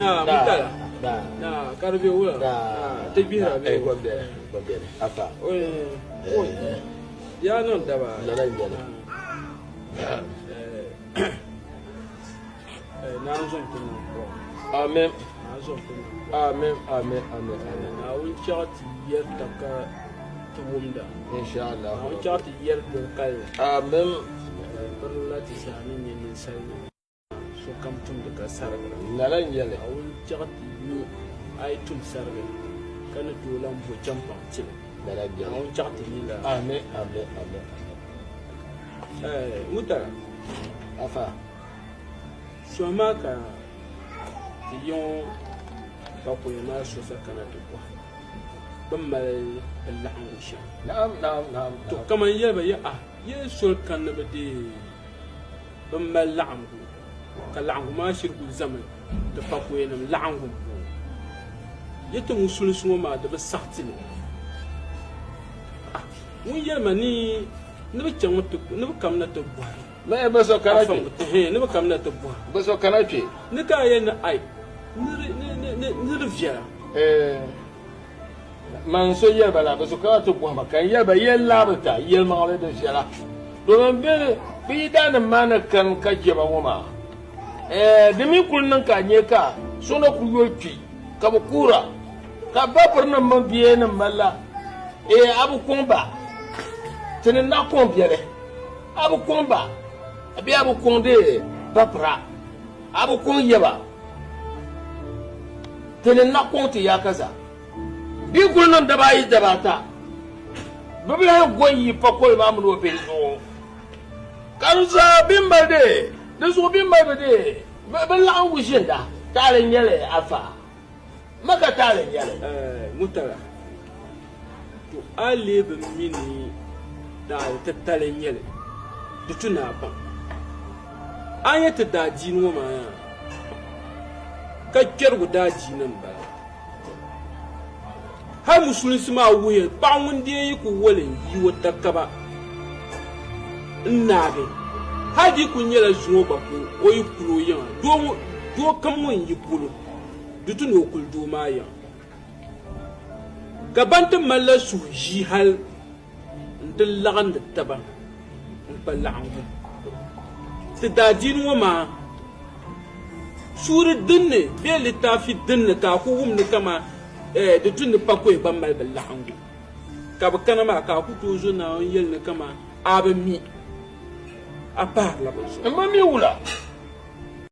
Na mutala. Na ka di be wula. Ti gbihira be. Gom beni, gom beni. Afa. Oi. Ya niŋ daba. Lala n-nyɛ li. Naa n-zɔŋ ti niŋ kɔŋ. Amen. Naa n-zɔŋ ti niŋ kɔŋ. Amen, amen, amen, amen. Naawuni chaɣ ti yɛrita ka ti wumda. Inshallah. Naawuni chaɣ ti yɛri doli kali. Amen. Birila ti zaa ni nyɛ ninsalinima. Sokam tumdi ka sarigira. Lala n-nyɛ li. Naawuni chaɣ ti yu a yi tum sarigi ka ni tooi lan bo champaŋ ti li. Lala n-nyɛ li. Naawuni chaɣ ti mi lala. Amen, amen, amen, amen. Eh, Mutala. Afa. Sɔhi maa ka ti yiŋ pakoya maa so sa kana ti bɔhi bɛ ni mali bɛ laɣingu shɛm. Naam, naam, naam, To naam. kaman yɛli ba, Yaha, yi soli kani ni bɛ deei bɛ ni mali laɣingu, ka laɣingu maa shiri kul zami ti pakoyanim laɣingu m-bɔŋɔ. Yi ti musulinsi ŋɔ maa di bi saɣi ti li. Ah, ŋun yɛli ma ni ni bɛ chaŋmi ti, ni bɛ kamina ti bɔhi. Mɛ bɛ so kana kpe. Ɛhɛn, ni bɛ kamina ti bɔhi. Bɛ so kana kpe. Ni ka a yɛli ni ai, ni di, ni, ni, ni, ni di viɛla. Ɛɛ, man so yɛli ba la, bɛ so kana ti bɔhi ma, ka n yɛli ba, yɛli laabita, yɛlimaŋli di viɛla. Domin bɛ ni, bɛ yidaannim maa ni kani ka je ba ŋɔ maa, ɛɛ, di mi kul niŋ ka a nya ka so na kul yoli kpi, ka bɛ kuhira, ka bapirinim mini biɛyanim malila, Ɛɛ, a bi kɔŋ ba, ti ni naɣ kɔŋ biɛli. A bi kɔŋ ba bee a bi kɔŋ di bapira, a bi kɔŋ yaba, ti ni naɣ kɔŋ ti yaakaza. Bɛ kul niŋ daba ayi daba ata, bɛ bi lahi go n-yi pakoli maa mini o bihi zuɣu, ka di zaa bɛ ni mali di di zuɣu bɛ ni mali bi di bɛ laɣiŋgu ʒinda taali n-nyɛ li afa. Maka taali n-nyɛ li. Mutala, to a lee bi mi ni taali titali n-nyɛ li, di tu ni a baŋ. A nya ti daadiini ŋɔ maa yaa, ka kpɛrigu daadiini m-bala. Hal musulinsi maa wuhiya paɣ ŋun dee yi ku woli n-yi o takaba n-naagi, hal di kul nyɛla zuŋɔ gba ka o yi kul o yiŋa, doo kam ŋun yi polo, di tu ni o kuli doo maa yiŋa. Ka ban ti malila suhu ʒii hal nti laɣindi taba n-kpa laɣiŋgu. Ti daadiini ŋɔ maa suuri dinni bee litaafi dinni ka a ku wum ni kaman di tu ni pakoya gba mali bɛ laɣiŋgu. Ka bɛ kana maa ka a ku tooi zo Naawuni yɛli ni kaman a bi mi, a pahirila bɛ zuɣu. M bi mi wula?